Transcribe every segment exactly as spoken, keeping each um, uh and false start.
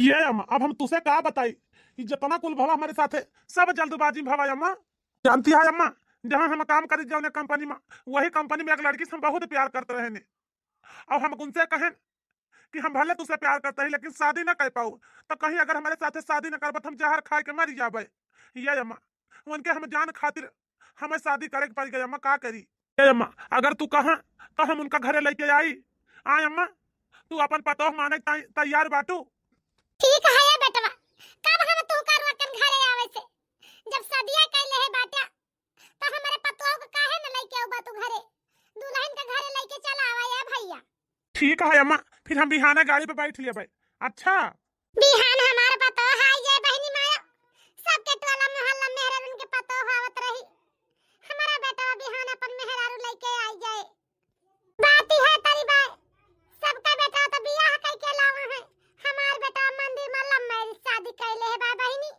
ये अम्मा, अब हम तुसे का बताई कि जितना कुल भवा हमरे साथे, सब जल्दबाजी में भवा अम्मा। जानती है अम्मा, जहाँ हम काम करी जौने कंपनी में, वही कंपनी में एक लड़की से हम बहुत प्यार करत रहेन। अब हम उनसे कहेन कि हम भले तुसे प्यार करत ही, लेकिन शादी न कर पाऊ, तो कहीं अगर हमरे साथे शादी न करबा, तो हम जहर खाए के मर जाबे। ये अम्मा, उनके हम जान खातिर हमें शादी करे के पड़ गई अम्मा, का करी? ए अम्मा, अगर तू कहा तो हम उनका घरे लेके आई। आय अम्मा, तू अपन पतोह माने के तै-, तैयार बाटू? ठीक है ये बेटवा, कब हम तू का रोकन घरे आवे से? जब सदिया कैले है बाटा, तो हमारे पतोह को काहे न लेके आउबा तू घरे? दुल्हन के घरे लेके चला आवा ये भैया। ठीक है अम्मा, फिर हम बिहाना गाड़ी पे बैठ लेबे। अच्छा। बिहान हमार पतोह आई जाए बहिनी माया, सबके टोला मोहल्ला मेहरारून के पतोह आवत रही। हमारा बेटवा बिहान अपन मेहरारू लेके आई जाए। बात ही है तरी बाय, सबका बेटा तो बियाह कई के लावा है, हमार बेटा मंदिर में लव मैरिज शादी कैले है बा बहिनी।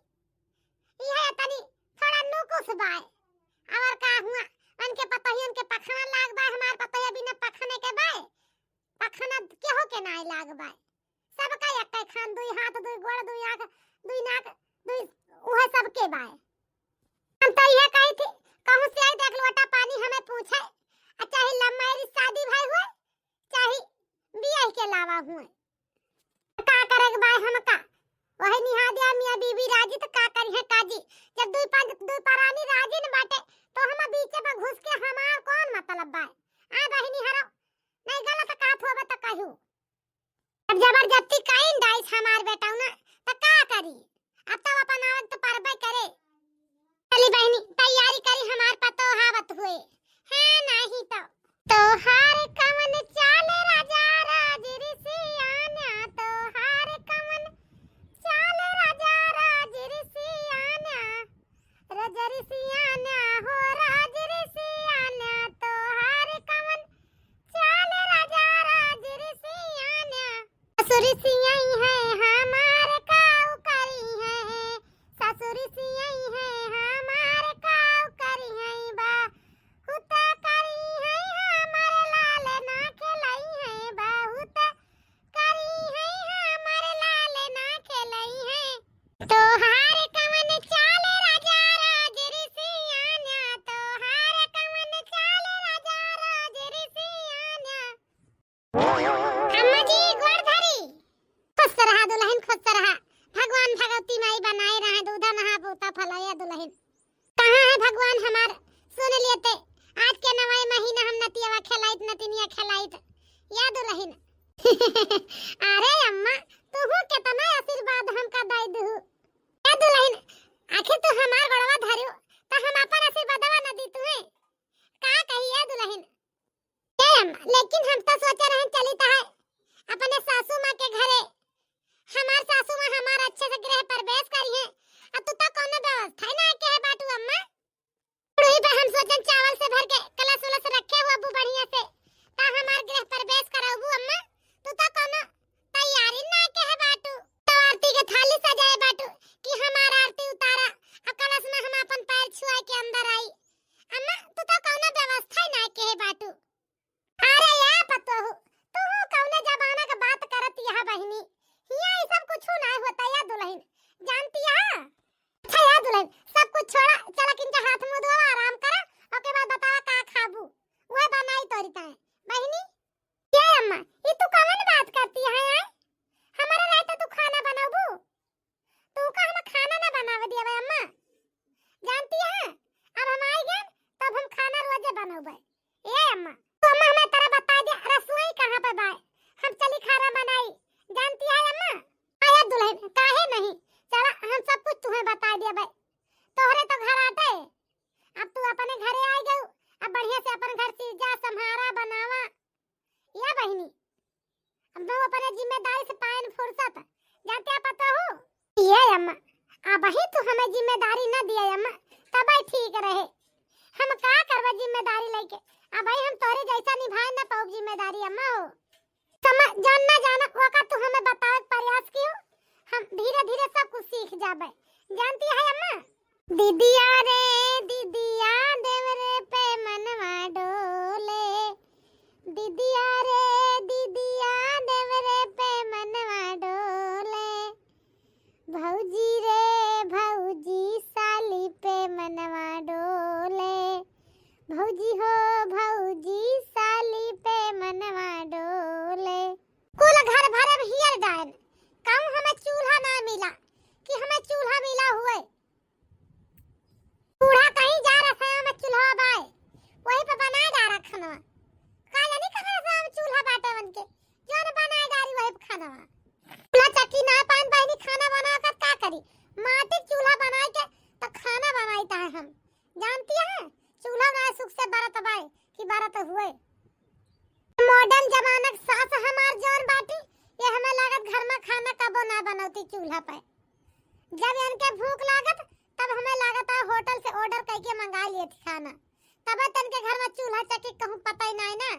इहे तनी थोड़ा नुकुस बाय। और का हुआ, उनके पतोहियन के पखना लाग बाय, हमार पतोहिया बिना पखने के बाय, पखना केहू के नाय लाग बाय। सबका एक खान, दुई हाथ, दुई गोड़, दुई आँख, दुई नाक, दुई, उहे सबके बाय। हम तो ये कही थी, कहूँ से आई देख लोटा पानी हमें पूछे, आ चाहे लव मैरिज शादी भई हुए, चाहे बियाह के लावा हुए। का करे के बाय हमका? वही निहा दिया मियाँ बीबी राजी तो का करी है काजी? जब दुई पांच, दुई परानी राजी न बाटे, तो हम बीचे में घुस के हमार कौन मतलब बाय? आ बहिनी हरो, नहीं गलत कहत होबे तो कहू। अब जबरदस्ती कइन डाइस हमार बेटौना, त का करी? अब तो अपन आवत तो परबे करे। चली बहिनी, तैयारी करी, हमार पतोह आवत हुए। हाँ, नाही तो। तोहार कवन चाल राजा राज ऋषियाना, तोहार कवन चाल राजा राज ऋषियाना, राज ऋषियाना हो राज ऋषियाना, तोहार कवन चाल राजा राज ऋषियाना। ससुर सियाई है हमार काऊ करी है, ससुर सियाई है हमार काऊ करी है, बहुत करी है हमार लाल ना खेलाई है, बहुत करी है हमार लाल ना खेलाई है। तोहार कवन चाल राजा राज ऋषियाना, तोहार कवन चाल राजा राज ऋषियाना। अम्मा जी, गोड़ धरी। खुश रहा दुलहिन, खुश रहा। भगवान भगवती माई बनाए रहे, दूधा नहा पूता फलाया दुलहिन। कहाँ है भगवान हमार? सुन लेते, आज के नवाई महीना हम नतियावा खेलाइत, नतिनिया खेलाइत। या दुलहिन। अरे अम्मा, तुहू केतना आशीर्वाद हमका दे दुहू। या दुलहिन, आखिर तू हमार गोड़वा धरू, त हम अपन आशीर्वादवा न दी तुहे। का कही या दुलहिन? ए अम्मा, लेकिन हम तो सोचे रहे चली त है अपने सासू माँ के घरे। हमार सासू माँ हमार अच्छे से गृह प्रवेश करी है। अब तू तो कौनो व्यवस्था ही ना के है बाटू अम्मा। रुई पे हम सोचन चावल से भर के कलश उलस रखे हुआ बू बढ़िया से। ता हमार गृह प्रवेश कराबू अम्मा। तू तो कौनो तैयारी ना के है बाटू। तो आरती के थाली सजाए बाटू कि हमार आरती उतारा, आ कलश में हम अपन पैर छुआ के अंदर आई। अम्मा, तू तो कौनो व्यवस्था ही ना के है बाटू। अरे या पतोहू, तू कौने जमाना के बात करत यह बहिनी? हिया ई सब कुछ ना होता या दुलहिन, जानती है? अच्छा या दुलहिन, सब कुछ छोड़ा, चला किनका हाथ मुँह धोवा, आराम करा, ओके बाद बतावा का खाबू, वह बनाई तोरी ताए। बहिनी, ये अम्मा, ई तू कौन बात करती है, हैं? हमारे रहते तू खाना बनाबू? तू का हम खाना ना बनावे दियावे अम्मा? जानती है, अब हम आई गए, तब हम खाना रोजे बनावे। ए अम्मा, तू अम्मा हमें तरह बता दे, रसोई कहाँ पे बाय? हम चली खाना बनाई। जानती है अम्मा? आया दुलहिन, काहे नहीं? चला, हम सब कुछ तुम्हें बता दियावे। तोहरे तो घर आटे, अब तू अपने घरे आई गऊ, अब बढ़िया से अपन घर चीजा संभारा बनावा। या बहिनी, अब हम अपने जिम्मेदारी से पाएन फुर्सत, जानते आप पतोहू? ये अम्मा, अबही तू हमें जिम्मेदारी न दिया अम्मा, तबे ठीक रहे। हम का करबे जिम्मेदारी लेके? अबही हम तोरे जैसा निभाए न पाउब जिम्मेदारी अम्मा हो। समझ जान ना जाना, ओका तू हमें बतावे के प्रयास कियो, हम धीरे धीरे सब कुछ सीख जाबे। जानती है अम्मा? दीदिया रे दीदिया, देवरे पे मनवा डोले। दीदिया रे दीदिया, देवरे पे मनवा डोले। दन जमानक सास हमार जौन बाटी, ये हमें लागत घर में खाना कबो ना बनौती चूल्हा पे। जब इनके भूख लागत, तब हमें लागत है होटल से ऑर्डर करके मंगा लिए थी खाना। तबे तन के घर में चूल्हा चक्की कहूँ पता ही नहीं ना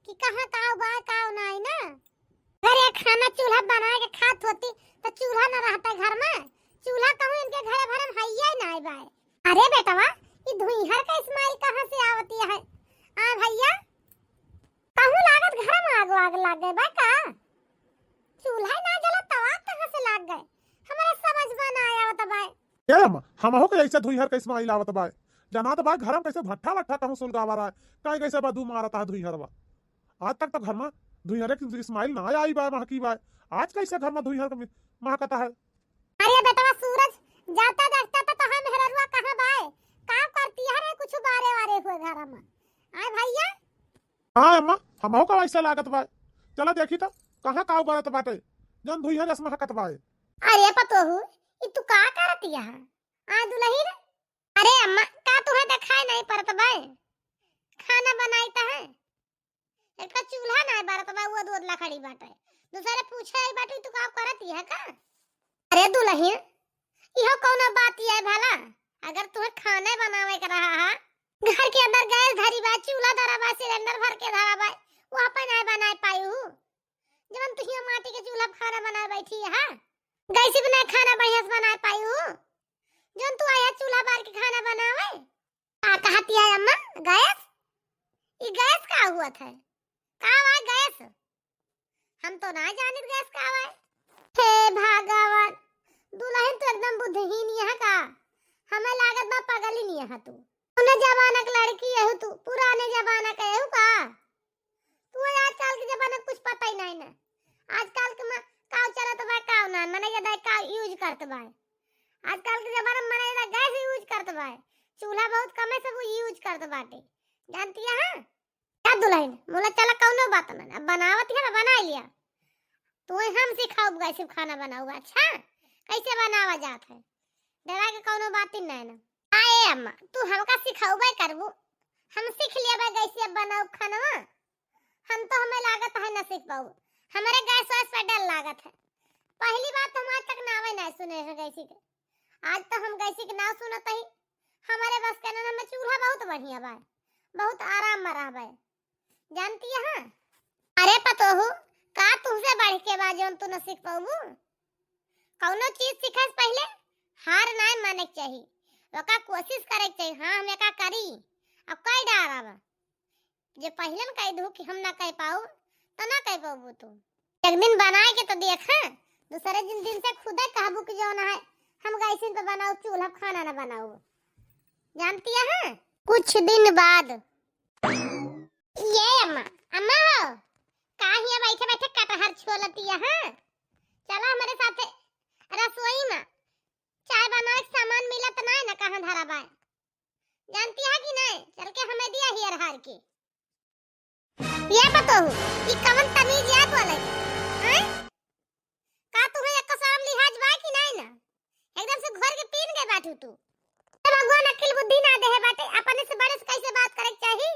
कि कहाँ काव बा, काव नहीं ना। अगर ये खाना चूल्हा बनाए के खात होती तो चूल्हा न रहता घर में। चूल्हा कहूँ इनके घरे भरे में हइये नहीं बाय। अरे बेटवा, ये धुइहर का स्माइल कहाँ से आवती है? आ भैया, कहूँ लागत घर में आग, आग लाग गए बा का? चूल्हा ना जलत तो आग कहाँ से लाग गए? हमारे समझ में ना आवत बाय। ए अम्मा, हमहू के ऐसे धुइहर के स्माइल आवत बाय। जनात बाय घर में कैसे भट्ठा वट्ठा कहूँ सुलगावा रहा है, काहे कैसे बदू मारता है धुइहरवा। आज तक तो घर में धुइहरे की स्माइल ना आई बाय, महकी बाय। आज कैसे घर में धुइहर के महकता है? अरे बेटवा सूरज, जाता देखता तो तोहार मेहररुआ कहाँ बाय? काम करती है रे, कुछ बारे वारे हुए घर में। आय भैया, हाँ अम्मा, हमहू का वैसे लागत बाय। चला देखी तो कहाँ काव बरत बाटे, जौन धुइहर जस महकत बाय। अरे पतोहू, ई तू का करत यहाँ? आ दुलहिन, अरे अम्मा, का तुहे देखाई नहीं परत बाय? खाना बनाई त है, एक तो चूल्हा नहीं बरत बा, वो दूध लकड़ी बाटे, दूसरे पूछे आई बाटे, तू का करत यहाँ का? अरे दुलहिन, इहो कौनो बात है भला? अगर तुहे खाने बनावे के रहा है, घर के अंदर गैस धरी बा, चूल्हा धरा बा, सिलेंडर भर के धरा बा, वहाँ पे नहीं बनाए पाई हूँ। जवन तू हियाँ माटी के चूल्हा पे खाना बनाए बैठी है, गैस पे नहीं खाना बढ़िया से बनाए पाई हूँ। जवन तू आया चूल्हा बार के खाना बनावे, का कहती है अम्मा? गैस? ई गैस का हुआ था? का हुआ गैस? हम तो ना जानित गैस का आवा है। हे भगवान, दुलहिन तो एकदम बुद्धिहीन यहाँ का, हमें लागत बा पगलिन यहाँ तू। पुराने जमाना के लड़की यहू तू, पुराने जमाना के यहू का? तू आजकल के जमाना के कुछ पता ही नहीं ना। आजकल के मा-, काव चलत बा, काव ना, मने ये दाई काव use करत बा। आजकल के जमाना में मने ये गैस use करत बा, चूल्हा बहुत कमे से वो use करत बाटे, जानती है? हाँ? का दुलहिन, मोला चला कौनो बात ना, अब बनावत है ना, बनाई लिया। तू हम सिखाउब कैसे खाना बनाउब, अच्छा? कैसे बनावा जात है? डरा के कौनो बात ही नहीं ना। आए अम्मा, तू हमका सिखाउबे करबू, हम सीख लेबे कैसे अब बनाउब खानवा। हम तो हमें लागत है ना सीख पाउब, हमारे गैस वैस पे डर लागत है। पहली बात तो हम आज तक नावे नहीं सुने हैं गैसी के, आज तो हम गैसी के नाव सुनत ही। हमारे बस के ना, हमें चूल्हा बहुत बढ़िया बा, बहुत आराम में रहबे, जानती है? अरे पतोहू, का तुमसे बढ़ के बा जौन तू न सीख पाउबू? कौनो चीज सीखे से पहले हार नाय माने के चाही, ओका कोशिश करे के चाही। हाँ, हम एका करी, अब कई डारब। जे पहले न कह दू कि हम ना कह पाऊ, तो ना कह पाबू तू। एक दिन बनाए के तो देख, हाँ? दूसरे दिन, दिन से खुदे कहबू कि जौन है, हम गैसिन पे बनाउब, चूल्हा पे खाना ना बनाउब। जानती है? कुछ दिन बाद। ये अम्मा, अम्मा हो, का हियाँ बैठे बैठे कटहर छोलती है, हाँ? चला हमारे साथे रसोई में, चाय बनावे के सामान मिलत नाय ना, कहाँ धरा बाय, जानती है कि नहीं? चल के हमें दिया हियर हार के। ये बतहू, ई कवन तमीज याद वाला है? हैं? का तुम्हें एक शर्म लिहाज बा कि नहीं ना? एकदम से घर के पीन गए बाटू तू। तो भगवान अक्ल बुद्धि ना देहे बाटे, अपने से बड़े से कैसे बात करे के चाही?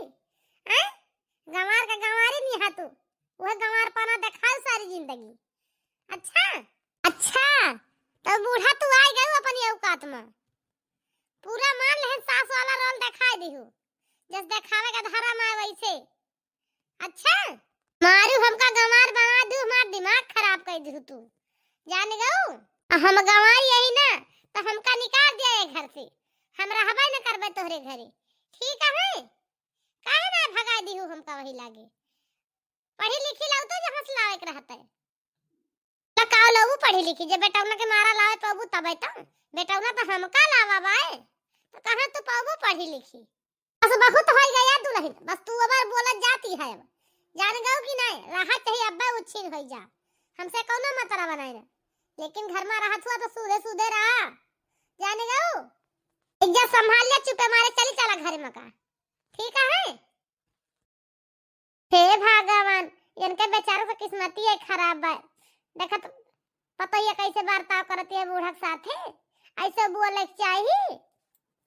हैं? गंवार का गंवारी नहीं हा तू, वह गंवारपना देखाओ सारी जिंदगी। अच्छा, अच्छा, तो बूढ़ा तू आ गयो अपनी औकात में, पूरा मान लेहन सास वाला रोल देखाई दिहू, जस देखावे का धर्म है वैसे। अच्छा, मारू हमका गंवार बना दू, हमार दिमाग खराब कर दू तू, जान गऊ। हम गंवार यही ना, तो हमका निकाल दिया ये घर से, हम रहबे न करबे तोहरे घरे, ठीक है? काहे ना भगा दिहू हमका वही लागे? पढ़ी लिखी लाऊ तो जहाँ से लावे के रहता है। तो का लऊ पढ़ी लिखी, जे बेटौना के मारा लावे पाबू तबे तो। बेटौना तो हमका लावा बाए, तो कहाँ तू पाबू पढ़ी लिखी? बस बहुत हो गया दुलहिन, बस तू अबर बोलत जाती है अब। जान गऊ कि नहीं, रहा चाहिए अब्बा उच्छिन हो जा, हमसे कौनो मतरा बनाए ना, लेकिन घर में रहत हुआ तो सूधे सूधे रहा, जान गऊ। इज्जत संभाल ले, चुपे मारे चली चला घर में का, ठीक है? हे भगवान, इनके बेचारों के किस्मतिये खराब बा। देखत पतोहिया कैसे बर्ताव करती है बूढ़ा के साथे, ऐसे बोले के चाही।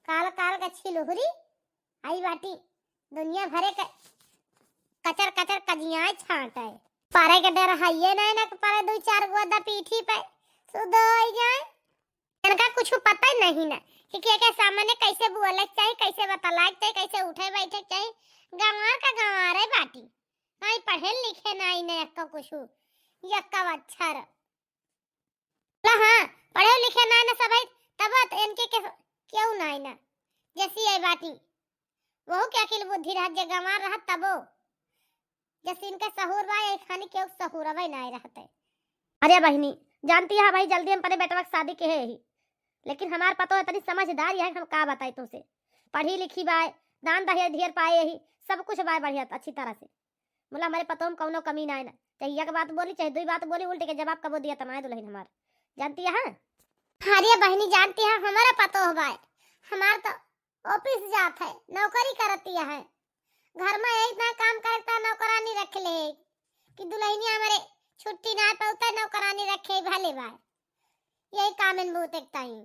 काल काल का छिलहुरी आई बाटी, दुनिया भरे के कचर कचर कजियाए छांटे। परे के डर हइये नहीं ना कि परे दुइ चार गोदा पीठी पे सुधोई जाए। इनका कुछ पता ही नहीं ना कि के के सामने कैसे बोले के चाही, कैसे बतलाए के चाही, कैसे उठे बैठे के चाही। गंवार का गंवारे बाटी, कहीं पढ़े लिखे नहीं ना यक्का कुछ, यक्का अक्षर। बोला, हाँ, पढ़े लिखे नाय ना सब है, तब तो इनके के केहू नाय ना। जैसी आई बाटी, वहू के अकिल बुद्धि रहत, जे गंवार रहत तबो। जैसे इनके सहूर बा, यही खानी केहू सहूरवे नाय रहत है। अरे बहिनी, जानती है भाई, जल्दी हम अपने बेटवा के शादी के है ही, लेकिन हमार पतो इतनी समझदार है, हम का बताई तुमसे। पढ़ी लिखी बाय, दान दहेज ढेर पाए यही, सब कुछ बाय बढ़िया अच्छी तरह से। बोला, हमारे पतोह में कौनो कमी ना है ना, चाहे एक बात बोली, चाहे दुई बात बोली, उल्टे के जवाब कबो दिया त ना है दुल्हन हमार। जानती है? अरे बहिनी, जानती है, हमारा पतोह बाय, हमार तो ऑफिस जात है, नौकरी करती है, घर में यही इतना काम करता, नौकरानी रख ले कि दुल्हनिया हमारे छुट्टी ना पावता, नौकरानी रखे भले बाय, यही काम इन बहुत एक टाइम।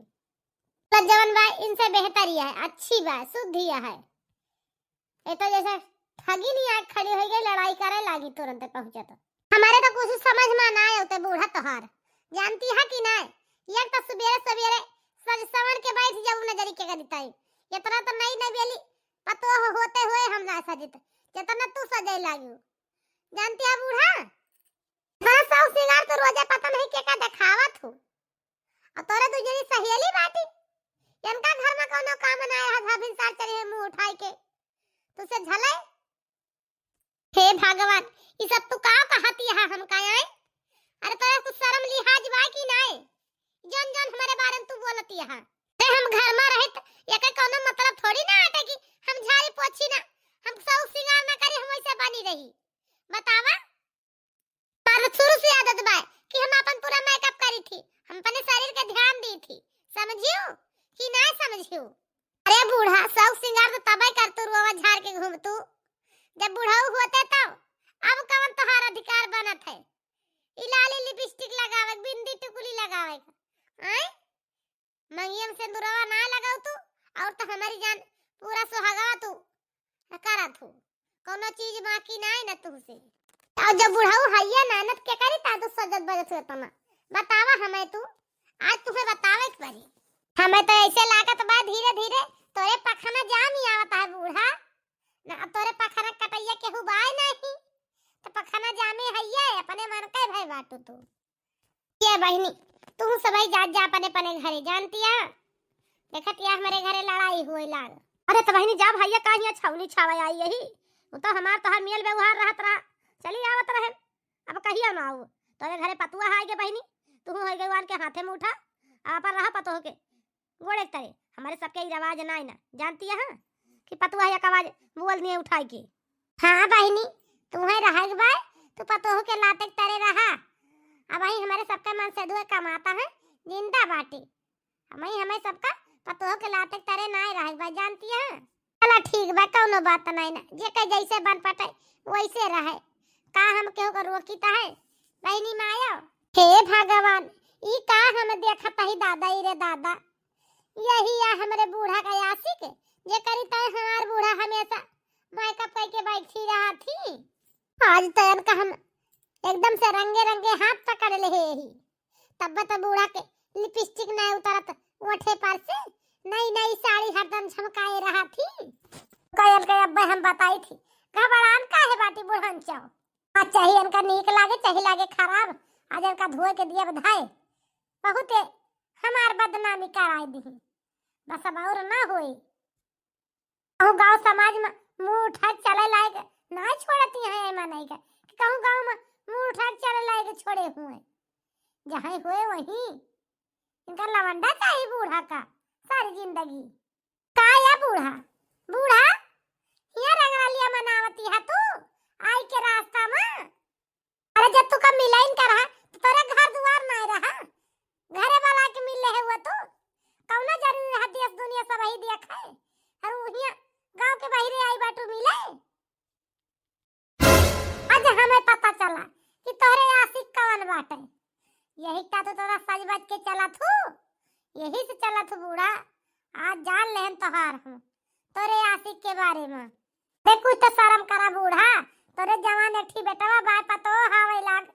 तो जवन बाय इनसे बेहतर ही है, अच्छी बाय, शुद्ध ही है। ये तो जैसे ठगी नहीं आके खड़ी हो गई, लड़ाई करे लागी तुरंत पहुंचे तो। हमारे तो कुछ समझ में ना आए होते बूढ़ा तोहार। जानती है कि ना, एक तो सुबेरे सुबेरे सज सवर के बैठ जाऊ नजरी के करी ताई। इतना तो नई नवेली पतोह होते हुए हम ना सजित, जितना तू सजे लागी। जानती है बूढ़ा, इतना सब सिंगार तो रोजे पता नहीं के का दिखावत हो। और तोरे दू जनी सहेली बाटी, इनका घर में कौनो काम ना है, हधा भिनसार चढ़े है मुंह उठाई के। तुसे झले? हे भगवान, ई सब तू का कहती है हमका, आए? अरे तोरे कुछ शर्म लिहाज बा कि नाय? जौन जौन हमारे बारे में तू बोलती है। अरे हम घर में रहित, एके कौनो मतलब थोड़ी ना आटे कि हम झाड़ी पोछी ना, हम सब सिंगार ना करी, हम वैसे बनी रही। बतावा? पर शुरू से आदत बा कि हम अपन पूरा मेकअप करी थी, हम अपने शरीर के ध्यान दी थी, समझियो कि ना समझियो? अरे बूढ़ा, शौक सिंगार तो तबे कर तू, रोवा झाड़ के घूम तू, जब बुढ़ऊ होते तब। अब कवन तोहार अधिकार बनत है ई लाली लिपस्टिक लगावे, बिंदी टिकुली लगावे का? आय? मंगिया में सिंदूरवा ना लगाऊ तू, और तो हमारी जान पूरा सुहागवा तू करत हो, कौनो चीज बाकी नाय न तुहसे। और जब बुढ़ऊ हइया ना, न के करी ता तू सजत बजत हो तना? बतावा हमें तू, आज तुम्हें बतावे के पड़ी। हमें तो ऐसे लागत बा धीरे धीरे तोरे पखना जाम ही आवत है बूढ़ा, ना तोरे पखना कटैया केहू बाय नहीं, तो पखना जामे हइया अपने मन के भय बाटू तू। ये बहिनी, तू सबही जात जा अपने अपने घरे, जानती है? देखत या हमारे घरे लड़ाई हुए लाग। अरे तो बहिनी, जा भैया, का हियाँ छौनी छावे आई यही? वो तो हमार तोहार मेल व्यवहार रहत रहा, चली आवत रहे, अब कहियो ना आऊ। तोरे घरे पतुआ आए गे बहिनी, तू हो गए वान के हाथे में उठा, आप रहा पतोह के गोड़े के तरे। हमारे सबके ई रवाज ना है ना, जानती है कि पतुआ एक आवाज बोल दिए उठाई के। हाँ बहिनी, तुम्हें रहे के बाय, तू पतोह के लाते के तरे रहा। अब ही हमारे सबके मन से दुए कमाता है, जिंदा बाटी। हम ही हमें सबका पतोह के लाते के तरे ना रहे के बाय, जानती है। चला ठीक बा, कौनो बात नहीं ना, जे के जैसे बन पटे वैसे रहे। का हम केहू को रोकी त है? बहिनी मायो, हे भगवान, ई का हम देखत ही दादा, ई रे दादा, यही या हमरे बूढ़ा का आशिक, जे करी तय हमार बूढ़ा हमेशा मेकअप करके बैठी रहा थी। आज तो इनका हम एकदम से रंगे रंगे हाथ पकड़ ले ही। तब तो बूढ़ा के लिपस्टिक नहीं उतरत ओठे पर से, नई नई साड़ी हरदम झमकाए रहा थी। कयल के अब्बे हम बताई थी, घबरान काहे बाटी बुढ़न चाओ। आज चाहे इनका नीक लागे, चाहे लागे खराब, आज इनका धोए के दिया बधाए। बहुते हमार बदनामी कराए दी। बस अब और ना होई। कहूँ गाँव समाज में मुँह उठा के चले लायक ना छोड़ती हैं, एमा नहीं के कि कहूँ गाँव में मुँह उठा के चले लायक छोड़े हुए। जहाँ होए वहीं। इनका लवंडा चाहिए बूढ़ा का सारी जिंदगी। का या बूढ़ा, बूढ़ा, ये रंगरलिया मनावती है तू आई के रास्ता में? अरे जब तू का मिलाइन का रहा तो तोरे घर दुआर ना रहा, घरे वाला के मिले है वो तू। कौना जरूरी रहा देश दुनिया सब ही देख है, और वहिया गाँव के बहिरे आई बाटू मिले। आज हमें पता चला कि तोहरे आशिक कवन बाटे। यही का तो तोरा सज बज के चला थू, यही से चला थू बूढ़ा। आज जान लेहन तोहार हम, तोरे आशिक के बारे में। अरे कुछ तो शर्म करा बूढ़ा, तोरे जवान एक ठी बेटवा बाय पतो हावे लाग।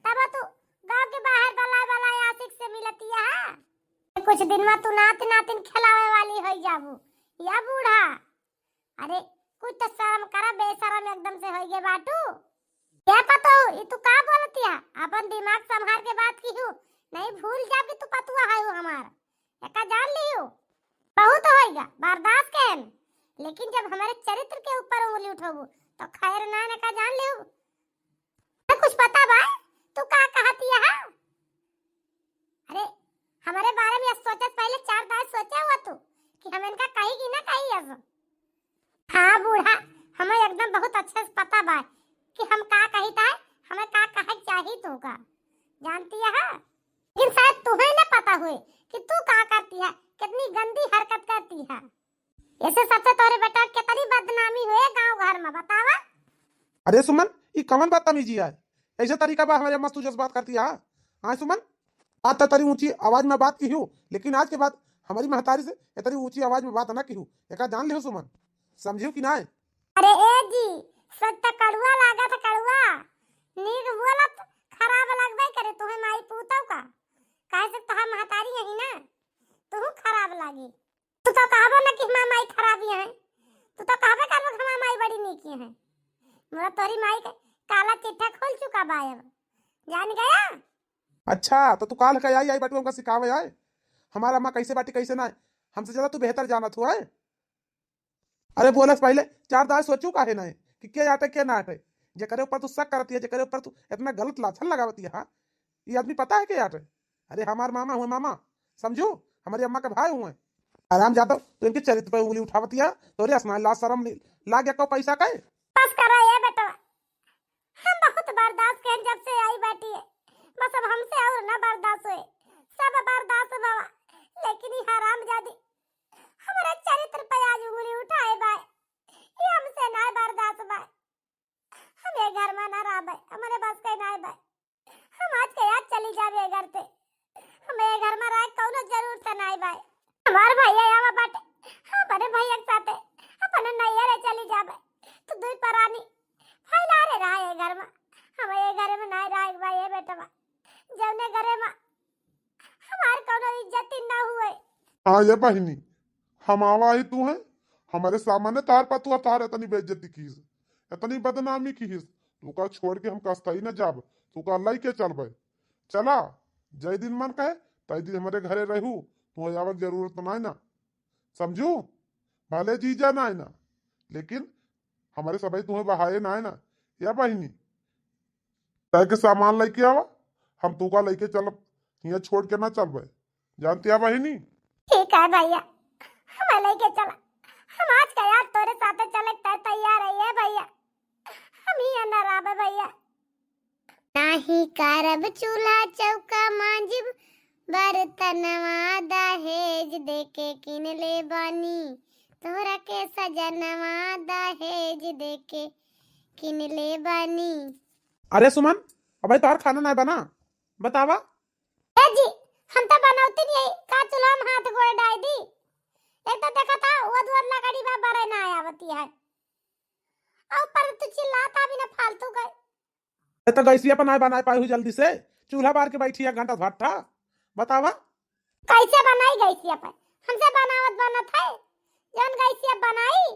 तब तू गाँव के बाहर बलाय बलाय आशिक से मिलतिया है। कुछ दिन में तू नात नातिन खेलावे वाली होई जाबू। या बूढ़ा, अरे कुछ तो शर्म करा, बेशरम एकदम से होई गे बाटू। क्या पतो, ई तू का बोलतिया? अपन दिमाग संभार के बात किहू, नहीं भूल जाब कि तू पतुआ है हमार। एका जान लिहू, बहुत होइगा, बर्दाश्त के हम, लेकिन जब हमारे चरित्र के ऊपर उंगली उठोबू, तो खैर ना, एका जान लिहू। तो कुछ पता बा, तू का कहतिया है? अरे, हमारे बारे में सोचत पहले चार दाय सोचा हुआ तू कि हम इनका कही कि ना कही अब? हाँ बूढ़ा, हमें एकदम बहुत अच्छे से पता बा कि हम का कहित है, हमें का कहे चाही तू का, जानतिया है? लेकिन शायद तुम्हें ना पता हुए कि तू का करती है, कितनी गंदी हरकत करती है। ऐसे सबसे तोरे बेटा कितनी बदनामी हुए गांव घर में, बतावा। अरे सुमन, ई कवन बदतमीजी है? ऐसे तरीका बा हमारे अम्मा से तू जस बात करती है? हाँ सुमन, आज तो तरी ऊंची आवाज में बात किहू, लेकिन आज के बाद हमारी महतारी से इतनी ऊंची आवाज में बात ना किहू, एका जान लिहू सुमन, समझियो कि ना? अरे ए जी, सच तो कड़ुआ लागत है, कड़ुआ। नीक बोलत खराब लगबे करे, तुम्हें माई पूतौ का? काहे से तोहार महतारी यही ना, तू खराब लागी। तू तो कहबो ना कि हमार माई खराबी है, तू तो कहबे करबो कि हमार माई बड़ी नीकी है। मोरा तोरी माई के काला चिट्ठा खुल चुका बा अब, जान गया। अच्छा, तो तू काल का आई, आई बाटू हमका सिखावे आए, हमार अम्मा कैसे बाटी कैसे ना है, हमसे ज्यादा तू बेहतर जानत हो है। अरे बोलस पहले चार दाय सोचू काहे ना है कि के आटे के ना आटे, जेकरे ऊपर तू शक करती है, जेकरे ऊपर तू इतना गलत लाछन लगावती है, हाँ? ये आदमी पता है के आटे? अरे हमार मामा हुए, मामा समझू, हमारी अम्मा के भाई हुए। आराम जादव, तू इनके चरित्र पे उंगली उठावतिया, तोरे असना लाज शरम नहीं लाग गया को पैसा का? बस करा ये बेटवा, हम बहुत बर्दाश्त के जब से आई बैठी है, बस अब हमसे और ना बर्दाश्त होए, सब बर्दाश्त बाबा, लेकिन ये हरामजादी हमारे चरित्र पे आज उंगली उठाए बाय, ये हमसे ना बर्दाश्त बाय। हम ये घर में ना रहबे, हमारे बस के ना बाय। हम आज के आज चली जाबे ये घर से। हम ये घर में रहे कौनो जरूरत ना बाय। हमार भैया आवा बाटे, हम अपने भैया के साथे अपने नैहरे चली जाबे। तू दुई परानी फैला रे रहा ये घर में, हम ये घर में ना रहे बाय ये बेटवा, जौने घरे में हमार कौनो इज्जत ही ना हुए। हाँ ये बहिनी, हम आवा ही तू है, हमारे सामने तार पतुआ तार इतनी बेइज्जती कीस, इतनी बदनामी कीस, तू का छोड़ के हम कस्ता ही न जाब, तू का लइके चलबे। चला, जय दिन मन कहे, तय दिन हमारे घरे रहू, तू आवक जरूरत ना है ना, समझू? भले जीजा ना है ना, लेकिन हमारे सबई तुम्हें बहाए ना है ना, या बहिनी? तय के सामान लइके आवा, हम तू का लइके चलब, हियाँ छोड़ के ना चलबे, जानती है बहिनी? ठीक है भैया, हमें लइके चला, हम आज का यार तोरे साथे चले तय तैयार है ये भैया, हम ही ना रहबे भैया। नाही करब चूल्हा चौका मांजिब, बर्तनवा दहेज देके किन ले बानी, तोहरा के सजनवा दहेज देके किन ले बानी। अरे सुमन, अबे तोहर खाना ना बना, बतावा। ए जी, हम तो बनौती नहीं है, का चूल्हा में हाथ गोड़ डाल दी? एक तो देखा था, वो दुआर लकड़ी बा बरे ना आवती है, और पर तू चिल्लाता भी ना फालतू गए। ए, तो गैसिया पर ना बनाए पाई हूँ जल्दी से, चूल्हा बार के बैठी एक घंटा भट्ठा, बतावा। कैसे बनाई गैसिया पर? हमसे बनावत बनत है, जौन गैसिया बनाई।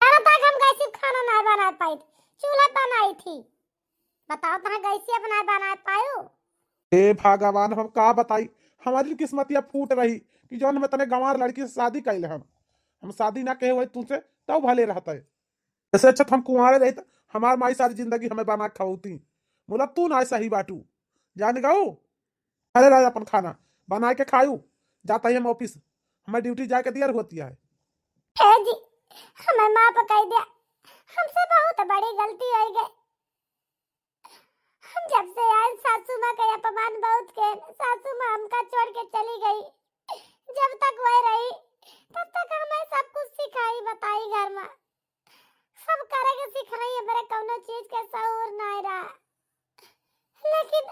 कल तक हम गैसी खाना ना बना पाई, चूल्हा बनाई थी। बताओ, तहाँ गैसिया पर ना बना पायो? ए भगवान, हम का बताई, हमारी किस्मतिया फूट रही कि जौन हम इतने गंवार लड़की से शादी कैले हम। हम शादी ना कहे हुए तुमसे, तब भले रहता है। ऐसे अच्छा तो हम कुंवारे रहित, हमार माई सारी जिंदगी हमें बना के खवौती। बोला, "तू ना सही बाटू, जान गऊ।" अरे राजा, अपन खाना बना के खायू, जाता ही हम ऑफिस, हमें ड्यूटी जाके दियर होती है। ए जी, हमें माफ कर दिया, हमसे बहुत बड़ी गलती हो गई। हम जब से आए, सासू माँ के अपमान बहुत के, सासू माँ हमका छोड़ के चली गई। जब तक वह रही, तब तक हमें सब कुछ सिखाई, बताई घर में। सब करे के सिखाई, हमरे कौनो चीज के सहूर नाय रहा। लेकिन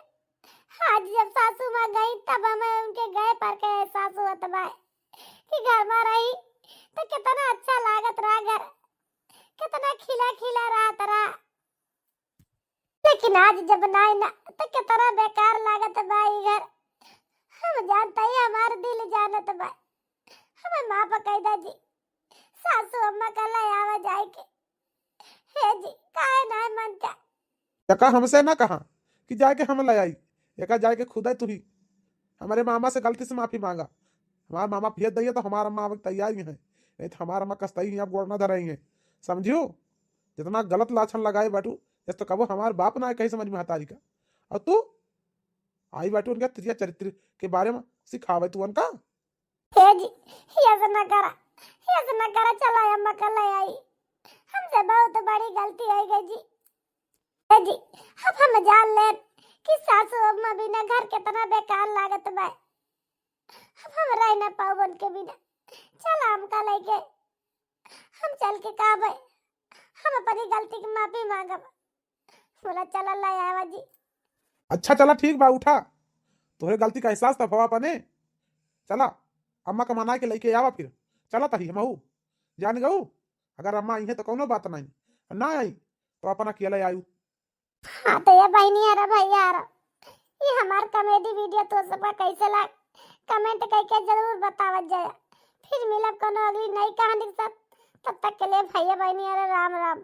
आज जब सासू माँ गई, तब हमें उनके गए पर के एहसास होत बा कि घर में रही तो कितना अच्छा लागत रहा घर, कितना खिला खिला रहत रहा। लेकिन आज जब नाई ना, तो कितना बेकार लागत बा ई घर। हम जानत ही हमार दिल जानत बा। हमें माफ कई दा जी, सासू अम्मा का ले आवा जाए के। हे जी, काहे नाई मनता? एका हमसे ना कहा कि जाए के हम ले आई, एका जाए के खुदे तू ही हमरे मामा से गलती से माफी मांगा। हमार मामा भेज दइए तो हमार अम्मा आवे के तैयार ही है, नहीं तो हमार अम्मा कस्तई ही अब गोड़ ना धरई है, समझियो? जितना गलत लाछन लगाए बाटू, जस तो कबो हमार बाप ना है कहीं समझ में हतारी का। और तू आई बाटू उनका तिरिया चरित्र के बारे में सिखावे तू उनका। हे जी, यस ना करा, यस ना करा, चला अम्मा का ले आई। हमसे बहुत बड़ी गलती हो गई जी। हे जी, अब हम जान ले कि सासू अम्मा बिना घर कितना बेकार लागत बा। अब हम रह ना पाउब उनके बिना। चला हमका लेके, हम चल के का भाई, हम अपनी गलती की माफी मांगब। बोला चला ले आवा जी। अच्छा चला ठीक बा, उठा, तोहरे गलती का एहसास तब हवा अपने। चला अम्मा का मना के लेके आवा फिर। चला तही हमहू जान गऊ, अगर अम्मा आई है तो कौनो बात नहीं, ना आई तो अपन अकेले आयु। हाँ तो ये बहनी यार, भैया यार, ये हमार कॉमेडी वीडियो तो सबका कैसे लाग, कमेंट करके जरूर बतावत जाया। फिर मिलब कोनो अगली नई कहानी के साथ। तब तक के लिए भैया बहनी यार, राम राम।